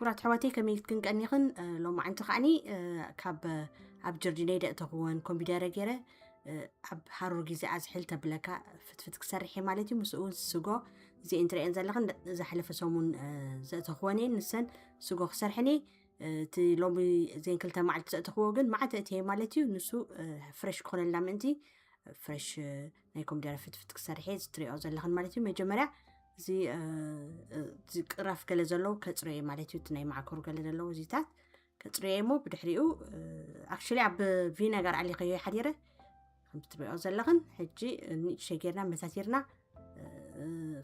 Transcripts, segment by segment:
ክቡራት ኣሕዋተይ፣ ከመይ ክንቀኒኽን? ሎማዓንቲ ከዓኒ ካብ ኣብ ጀርዲነይ ደእተኽወን ኮምፒደረ ገይረ ኣብ ሃሩር ግዜ ኣዝሕል ተብለካ ፍትፍት ክሰርሕ እየ ማለት እዩ። ምስኡ እውን ስጎ እዚኤን ትርእየን ዘለኽን ዝሓለፈ ሰሙን ዘእተኽወን እየን። ንሰን ስጎ ክሰርሐን እየ። እቲ ሎሚ ዜን ክልተ መዓልቲ ዘእተኽዎ ግን ማዕተ እትየ ማለት እዩ። ንሱ ፍሬሽ ክኾነልና ምእንቲ ፍሬሽ ናይ ኮሚደረ ፍትፍት ክሰርሕ እየ። እዚ ትሪኦ ዘለኽን ማለት እዩ። መጀመርያ እዚ ቅራፍ ገለ ዘለዉ ከፅርዮ እየ ማለት እዩ። እቲ ናይ ማዕኮር ገለ ዘለዉ እዚታት ከፅርዮ እየ እሞ ብድሕሪኡ ኣክሽሊ ኣብ ቪነጋር ኣሊኸዮ ሓዲረ ከምቲ ትሪኦ ዘለኽን። ሕጂ ንእሽተይ ጌርና መታቲርና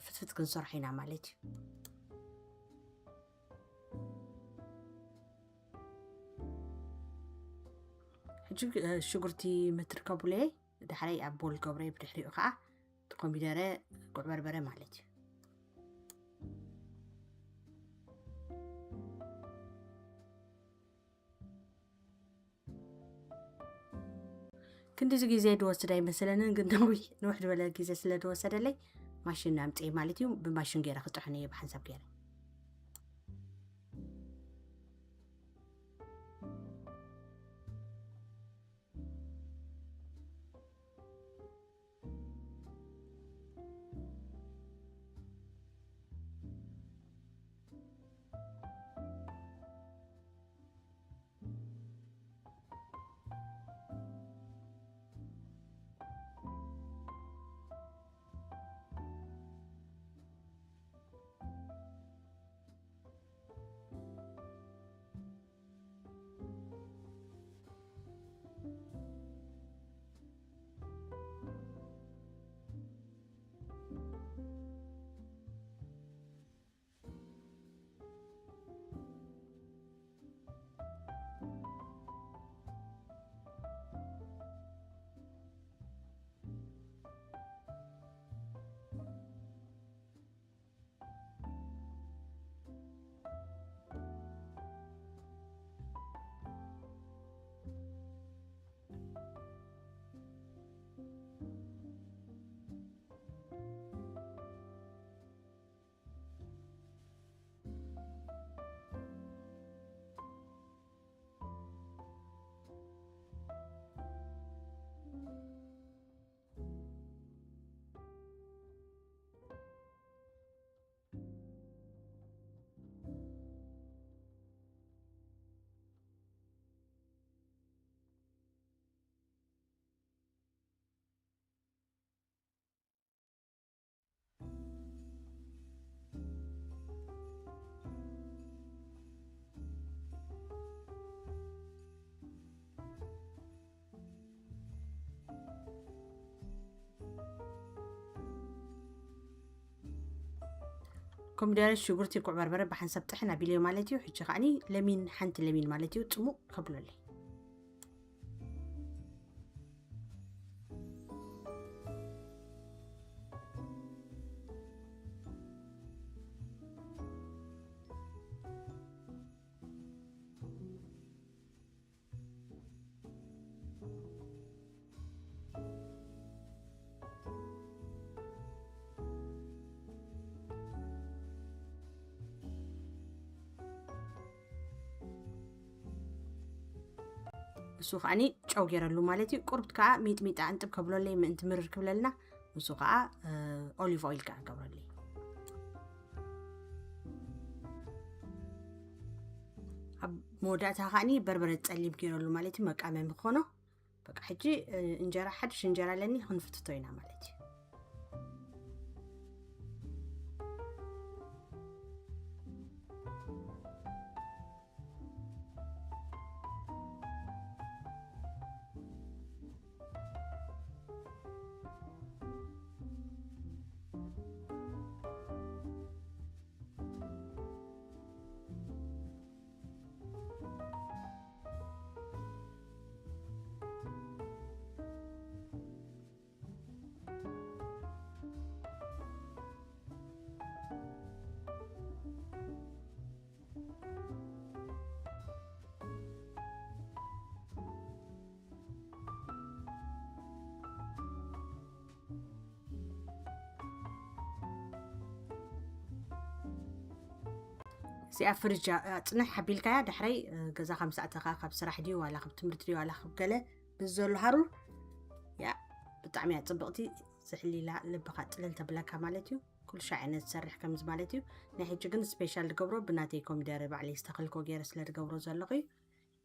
ፍትፍት ክንሰርሖ ኢና ማለት እዩ። ሕጂ ሽጉርቲ ምትርከቡለይ ዳሕራይ ኣብ ቦል ገብረ ብድሕሪኡ ከዓ እቲ ኮሚደረ ጉዕ በርበረ ማለት እዩ። ክንዲዚ ግዜ ድወስድ ኣይመሰለንን፣ ግን ነዊሕ ንውሕ ዝበለ ግዜ ስለ ድወሰደለይ ማሽን ኣምፅእ ማለት እዩ። ብማሽን ገይረ ክጥሕን እየ ብሓንሳብ ገይረ። ኮሚደረ፣ ሽጉርቲ፣ ጉዕ በርበረ ብሓንሳብ ጥሕን ኣቢለዮ ማለት እዩ። ሕጂ ከዓኒ ለሚን፣ ሓንቲ ለሚን ማለት እዩ፣ ጽሙቕ ከብለለይ። እሱ ከዓኒ ጨው ገይረሉ ማለት እዩ። ቁርብት ከዓ ሚጥሚጣ እንጥብ ከብለለይ ምእንቲ ምርር ክብለልና፣ ንሱ ከዓ ኦሊቭ ኦይል ከዓ ገብረለይ። ኣብ መወዳእታ ከዓኒ በርበረ ጸሊም ገይረሉ ማለት እዩ፣ መቃመሚ ክኾኖ። በቃ ሕጂ እንጀራ፣ ሓድሽ እንጀራ ኣለኒ፣ ክንፍትቶ ኢና ማለት እዩ። እዚኣ ፍርጃ ጽንሕ ሓቢልካያ ዳሕረይ ገዛ ከም ሰዓተኻ ካብ ስራሕ ድዩ ዋላ ካብ ትምህርቲ ድዩ ዋላ ካብ ገለ ብዘሎ ሃሩር ያ ብጣዕሚ እያ ጽብቕቲ። ዝሕሊላ ልብኻ ጥልል ተብለካ ማለት እዩ። ኩሉ ሻዕ ዓይነት ዝሰርሕ ከምዚ ማለት እዩ። ናይ ሕጂ ግን ስፔሻል ዝገብሮ ብናተይ ኮሚደረ ባዕለይ ዝተኸልኮ ገይረ ስለ ዝገብሮ ዘለኹ እዩ።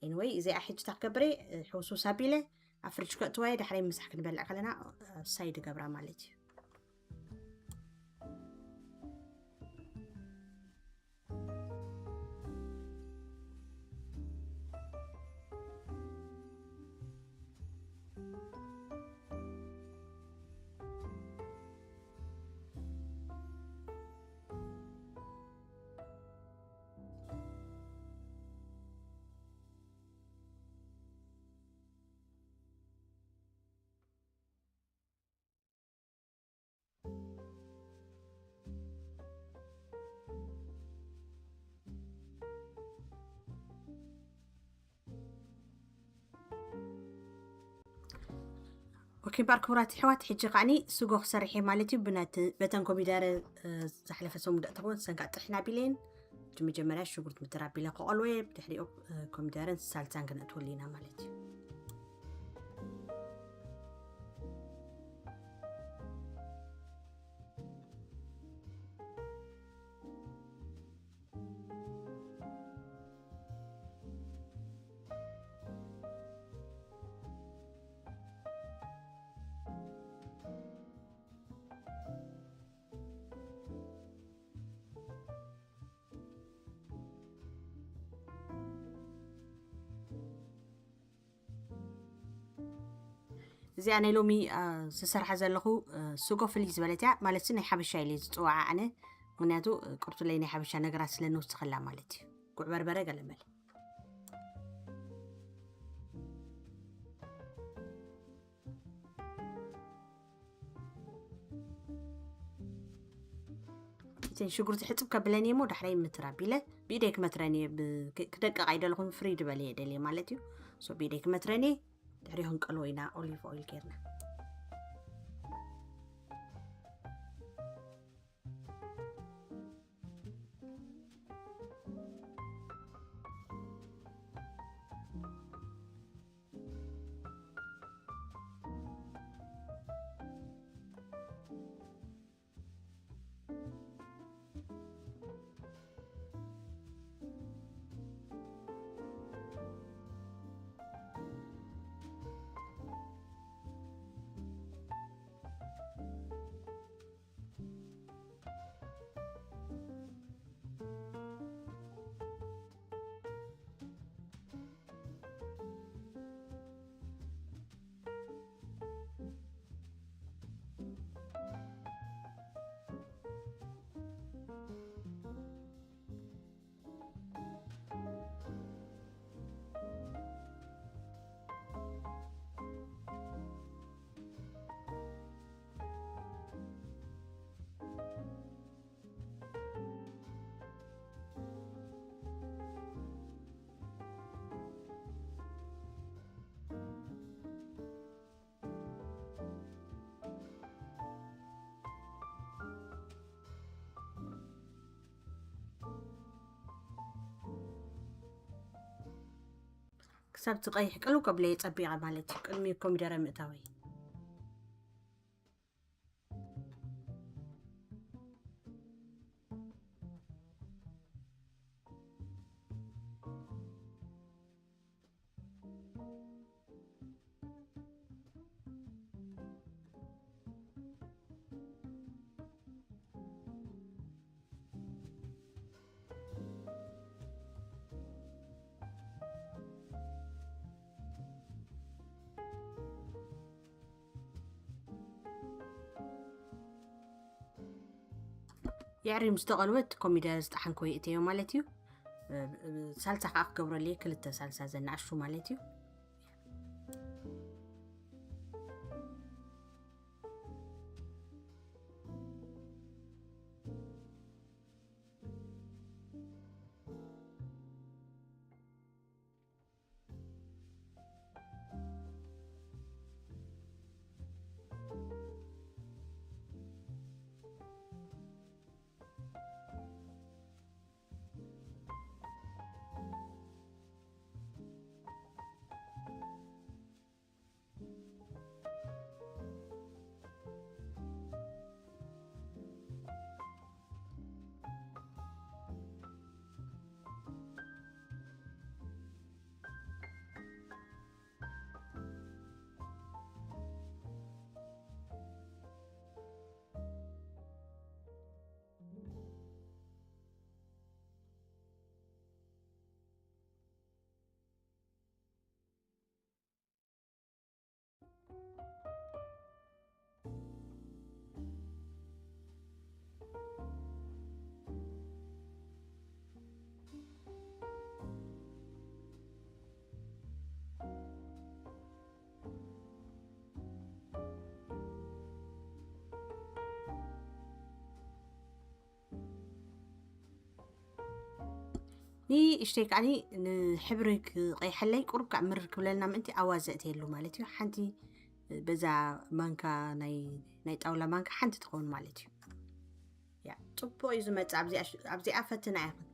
Anyway እዚኣ ሕጂ ታክገብረ ሕውሱስ ኣቢለ ኣብ ፍርጅ ከእትዋየ ዳሕረይ ምሳሕ ክንበልዕ ከለና ሳይድ ገብራ ማለት እዩ። ኦኬ ባር ክቡራት ኣሕዋት ሕጂ ከዓኒ ስጎ ክሰርሕ እየ ማለት እዩ። ብነቲ በተን ኮሚደረ ዝሓለፈ ሰሙን ደእተኽወን ሰንካ ጥሕና ቢለየን እቲ መጀመርያ ሽጉርት ምትር ኣቢለ ክቐልዎ እየ። ብድሕሪኡ ኮሚደረን ሳልሳን ክነእትወሉ ኢና ማለት እዩ። እዚኣ ናይ ሎሚ ዝሰርሓ ዘለኹ ስጎ ፍልይ ዝበለት እያ ማለት ናይ ሓበሻ ኢለ ዝፅዋዓ ኣነ። ምክንያቱ ቅርቱለይ ናይ ሓበሻ ነገራት ስለ ንውስኸላ ማለት እዩ። ጉዕ በርበረ ገለመለ እተን ሽጉርቲ ሕፅብ ከብለን እየ ሞ ዳሕራይ ምትር ኣቢለ ብኢደይ ክመትረን እየ። ክደቅቕ ኣይደለኹን ፍሪ ዝበለ እየ ደልየ ማለት እዩ። ሶ ብኢደይ ክመትረን እየ። ድሕሪ ክንቀልዎ ኢና ኦሊቭ ኦይል ጌርና። ክሳብ ትቐይሕ ቅልው ከብለየ ጸቢቐ ማለት እዩ ቅድሚ ኮሚደረ ምእታወይ። የዕሪ ምስ ተቐልወት ኮሚደረ ዝጠሓንኮ ይእተዮ ማለት እዩ። ሳልሳ ከዓ ክገብረሉ እየ ክልተ ሳልሳ ዘናእሹ ማለት እዩ። እሽተይ ከዓኒ ንሕብሪ ክቐይሐለይ ቁሩብ ከዓ ምርር ክብለልና ምእንቲ ኣዋዘእተየሉ ማለት እዩ። ሓንቲ በዛ ማንካ ናይ ናይ ጣውላ ማንካ ሓንቲ ትኸውን ማለት እዩ። ያ ጽቡቕ እዩ ዝመጽእ። ኣብዚኣ ሽ- ኣብዚኣ ፈትና ኢኹን።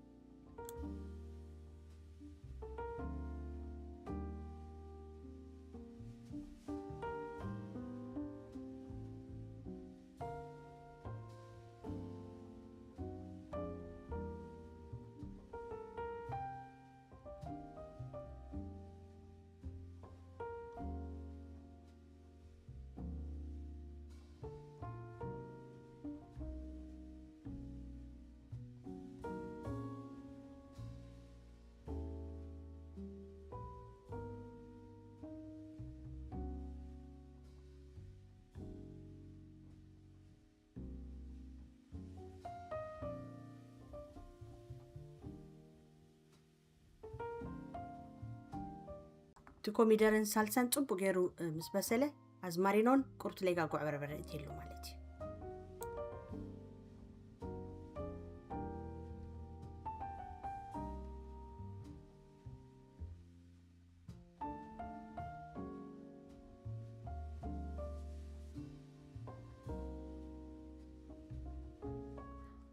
እቲ ኮሚደርን ሳልሳን ጽቡቅ ገይሩ ምስ በሰለ ኣዝማሪኖን ቁርት ለይጋ ጉዕ በርበረ እትሉ ማለት እዩ።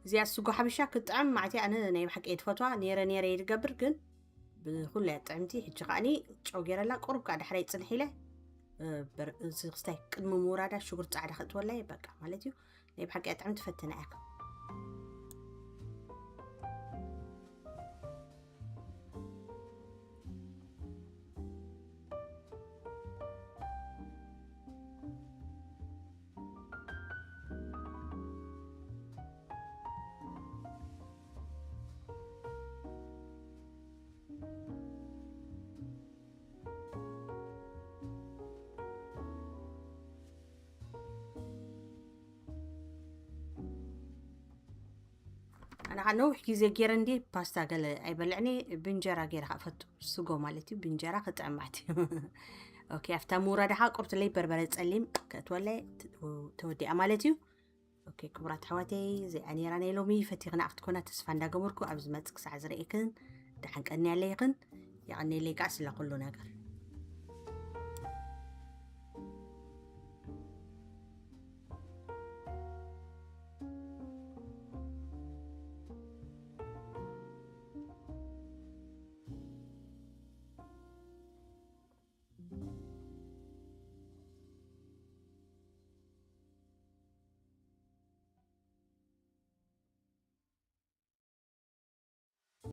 እዚኣ ስጎ ሓበሻ ክትጥዕም ማዕቲ ኣነ ናይ ብሓቂ እየ ትፈትዋ ነይረ ነይረ እየ ዝገብር ግን ብኩሉ እያ ጥዕምቲ። ሕጂ ከዓኒ ጨው ገይረላ ቁሩብ ከዓ ዳሕራይ ፅንሕ ኢለ ክስታይ ቅድሚ ምውራዳ ሽጉርቲ ፃዕዳ ከእትወላ እየ በቃ ማለት እዩ። ናይ ብሓቂ እያ ጥዕምቲ ፈትና እያ። ኣነ ከዓ ነዊሕ ግዜ ገይረ እንዲ ፓስታ ገለ ኣይበልዕኒ ብእንጀራ ገይረ ከዓ ፈቱ ስጎ ማለት እዩ ብእንጀራ ክጥዕም ማለት እዩ። ኦኬ ኣብታ ምውራዳ ከዓ ቁርትለይ በርበረ ፀሊም ከእትወለይ ተወዲኣ ማለት እዩ። ኦኬ ክቡራት ኣሕዋተይ እዚኣ ነይራ ናይ ሎሚ ፈቲኽና ክትኮና ተስፋ እንዳገበርኩ ኣብ ዝመፅእ ክሳዕ ዝርእክን ደሓን ቀንያለይኽን። የቐንየለይ ከዓ ስለ ኩሉ ነገር።